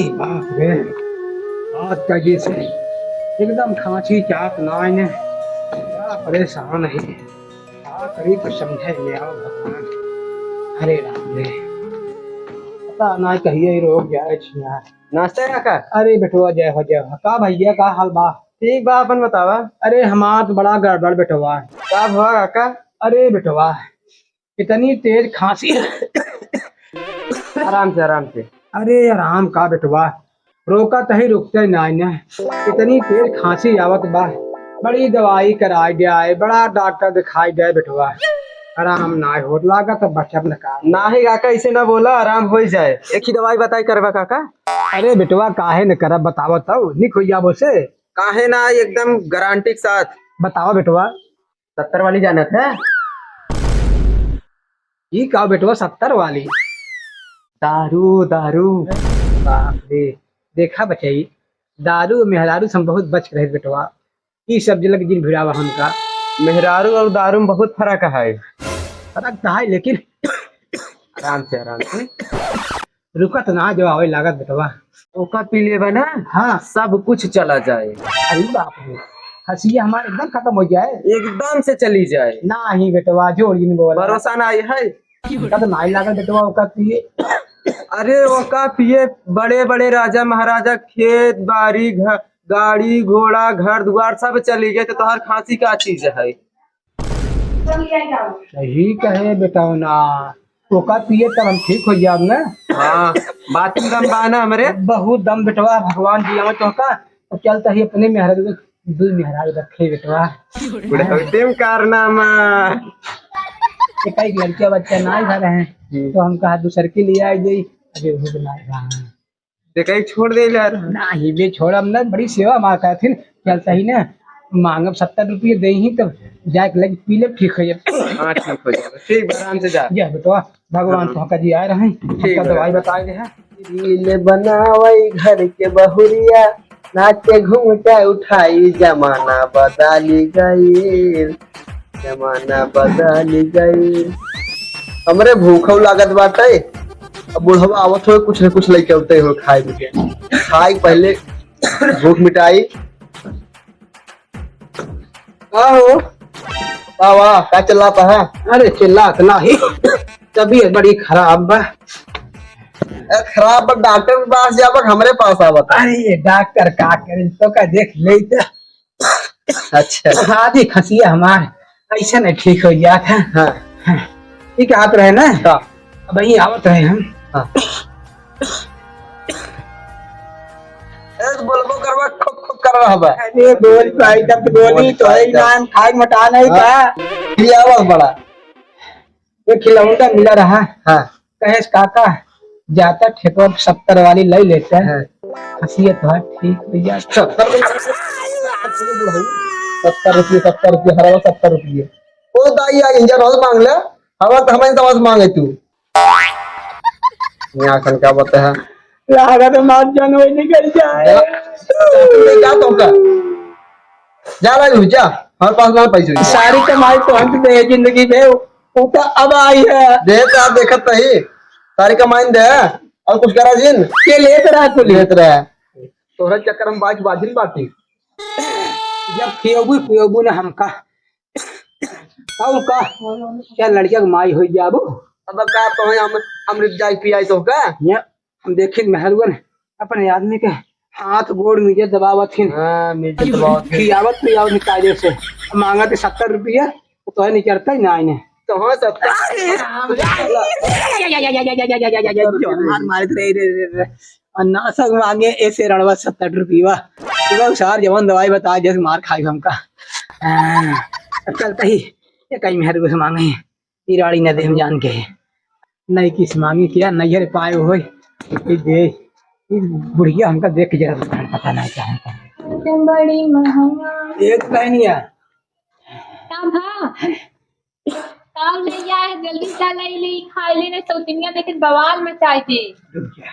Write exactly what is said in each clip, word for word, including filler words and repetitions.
बाप रे, आज का ये से एकदम खांसी चाप ना आए ने, बड़ा परेशान है। का करी, कुछ समझे में आओ भगवान। अरे राम रे, पता ना कहिए रोग जाए छिया। नमस्ते काका। अरे बेटवा, जय हो, जय हो। का भैया, का हाल बा? ठीक बा, अपन बतावा। अरे हमार तो बड़ा गड़बड़ बेटवा। का हुआ काका? अरे बेटवा, इतनी तेज खांसी। आराम से, आराम से। अरे आराम का बेटवा, रोका तही रुकते नाई ने। इतनी तेज खांसी आवत बा, बड़ी दवाई कराए गया है, बड़ा डॉक्टर दिखाए गए बेटवा, आराम नाई होत, लागत अब बचब न का। नाही काका, ऐसे ना बोला, आराम हो ही जाए। एक ही दवाई बताई करबा काका। अरे बेटवा, काहे न करब, बतावा तब निक हो जाबो से। काहे ना, एकदम गारंटी के साथ। बतावा बेटवा। सत्तर वाली जानत है? ई का बेटवा, सत्तर वाली? दारू, दारू। बाप रे, देखा बचई, दारू मेहरारू से हम बहुत बच के रहे बेटवा। ई सब जलक जिन भिड़ावा हमका। मेहरारू और दारू में बहुत फर्क है। फर्क तो है, लेकिन आराम से, आराम से। रुका तो ना, जो आवे लागत बेटवा। ओका पी लेबा ना, हाँ। सब कुछ चला जाए। अरे बाप रे, हंसिया हमार एकदम खत्म हो जाए। एकदम से चली जाए। नाही बेटवा, जोर जिन बोला। भरोसा ना आई है। का तो नाई लागल बेटवा ओका पिए। अरे ओका पिए, बड़े बड़े राजा महाराजा खेत बाड़ी, घ-, गाड़ी घोड़ा घर दुआर सब चली गए, तो तोहार खांसी का चीज है? सही कहे बेटवा ना, ओका पिए तब हम ठीक हो जाब ना। हाँ, बात में दम बा ना हमरे। बहुत दम बेटवा, भगवान जी आवे तो का, तो चलता ही अपने मेहरारू के, दू मेहरारू रखे बेटवा। बुढ़ौती में कारनामा। एक एक लड़किया बच्चा ना घर है, हम्म। तो हम कहा दूसर के लिए आई गई, अभी वो भी ना रहा। ते कहीं छोड़ दे ला रहा। नाही बे, छोड़ब ना, बड़ी सेवा मार करथिन। चलता ही ना, मांगब सत्तर रुपये दे ही, तब जाके लग पी ले, ठीक हो जाए। हाँ, ठीक हो जाए, ठीक, आराम से जा। जा बेटवा, भगवान हाँ। तो का जी आए रहे, ठीक हमका बा। दवाई बताए दे हैं। रील बनावई घर के बहुरिया, नाचे घूमटा उठाई, जमाना बदली गई। जमाना बदल गई। हमरे भूखौ लागत बाटे। अब बुढ़वा आवत हो, कुछ न कुछ लेके आवते हो खाए के। खाए के पहले भूख मिटाई। का हो? वाह, वाह, का चिल्लाता है? अरे, चिल्लात नाही। तबीयत बड़ी खराब बा। ए, खराब बा, डॉक्टर के पास जाबा, हमरे पास आवत है। अरे, ये डॉक्टर का करे, तो का देख ले तो। अच्छा। आधी खसिया हमार ऐसे नहीं ठीक हो गया था। हाँ। हाँ। ठीक है, आप रहे ना? हाँ। अब यहीं आवत रहे हम। हाँ। ए, तो बोलबो करबा, खुक खुक कर रहा बा। अरे बोल भाई, तब तो बोली बोल तो है भाई, ना, हम खाए मोटा नहीं हाँ। था। फिर आवाज बड़ा। एक खिलौना मिला रहा। हाँ। कहेस, "काका, जाता ठेकवा सत्तर वाली ले लेते हैं।" हाँ। हंसिया तो है, ठीक हो जाता। सत्तर रुपये, सत्तर रुपये, सत्तर रुपये, हर बार सत्तर रुपये। ओ दाई, आ इंजन और मांग ले, हवा तो हमारे दवा से मांगे तू। यहाँ खन का बता है? लागत है मार जान वही निकल जाए। जा, जा, तू नहीं जा तो का? जा भाई, जा, हमारे पास ना पैसे। सारी कमाई तो हम दे जिंदगी में, वो तो अब आई है। दे तो आप देखत नहीं, सारी कमाई दे, और कुछ करा जिन। के लेत रहा कुल। लेत रहा। तोहरा चक्कर में बाज बाजिन बाटी। जब खियोबू पियोबू ना हमका, और का? क्या लड़किया के माई हो जाबू? अब का तो है, हम, हम रिप जाई पियाई तो का? या हम देखिन मेहरुअन अपने आदमी के हाथ गोड़ मीजे दबावत हिन। हाँ, मीजे दबावत हिन। खियावत पियावत हिन कायदे से। मांगत सत्तर रुपया, तो तोहे निकरता ही ना आइने। तो हाँ, सत्तर। अरे राम, मार, मार, रे, रे, रे, रे। और ना सब मांगे ऐसे रणवा सत्तर रुपया। तो सार जवन दवाई बता, जैसे मार खाई हमका। हाँ, चलता ही, ये कहीं मेहर से मांगे। ई राड़ी न देम जान के। नहीं किस मांगी क्या, नैहर पाए होय। ई दे, ई बुढ़िया हमका देख के जरा पता नहीं क्या है। तुम बड़ी महंगा। एक बहनिया। का भा? का ले आए, जल्दी से ले ली, खाई लेने सौतिनिया देखे बवाल मचाई दे। रुक जा,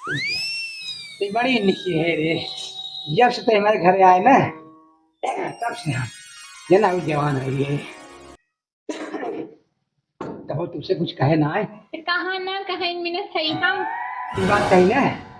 रुक जा। ये बड़ी निकी है रे। जब से तो हमारे घर आए ना, तब से हम जना भी जवान है ये। तब तुमसे कुछ कहे ना आए। तो कहा ना कहे, मैंने सही हम। तू बात कही ना।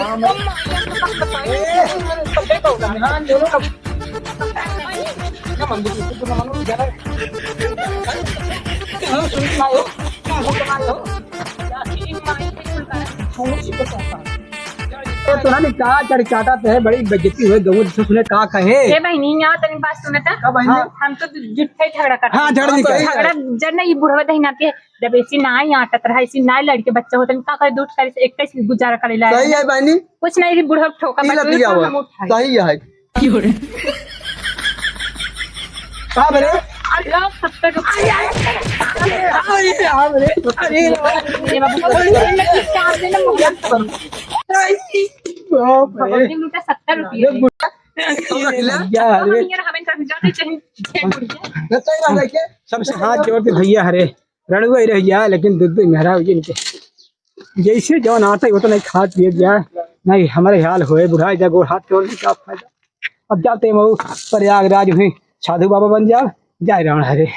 राम। ए, ध्यान दे लो। क्या मंदिर है? ए, तोरा ने का चढ़ चाटा ते है, बड़ी बेइज्जती हुए, गऊ जिसे सुने का कहे। ए बहिनी, यहाँ तनी बात सुनता। का बहिनी? हाँ, हम तो जुट्ठे झगड़ा करते हाँ, हैं। झगड़ा नहीं करते। झगड़ा जब नहीं बुढ़वा दहिना के, जब ऐसी नाई आटत रहा, ऐसी नाई लड़के बच्चा होते हैं, का करे, दूध करे से एक कैसे गुजारा करे ला। सही है बहिनी। कुछ नहीं, बुढ़वा ठोका, ई बच्चा लतिया हुआ। हम उठाए। सही है। का बरे? अरे, सत्तर रुपये। अरे, अरे, अरे, अरे, अरे, बाबू, अरे, अरे, चार दिन में मुहूर्त करो। बाप रे। दिन लूटा सत्तर रुपये। अरे, बुढ़ा। अरे, यार, अब अरे। हम इनका जाने चाहिए, छह रुपये। सबसे हाथ जोड़ के भैया हरे, रणुआ ही रह गया, लेकिन दूध भी मेहरा हो इनके। जैसे जौन आता है, वो तो नहीं खात पिए गया। नहीं, हमारे हाल होए, बुढ़ा जा गोड़ हाथ तोड़ के का फायदा। अब जाते हैं, वो प्रयागराज हुई, साधु बाबा बन जाओ, जय रावण हरे।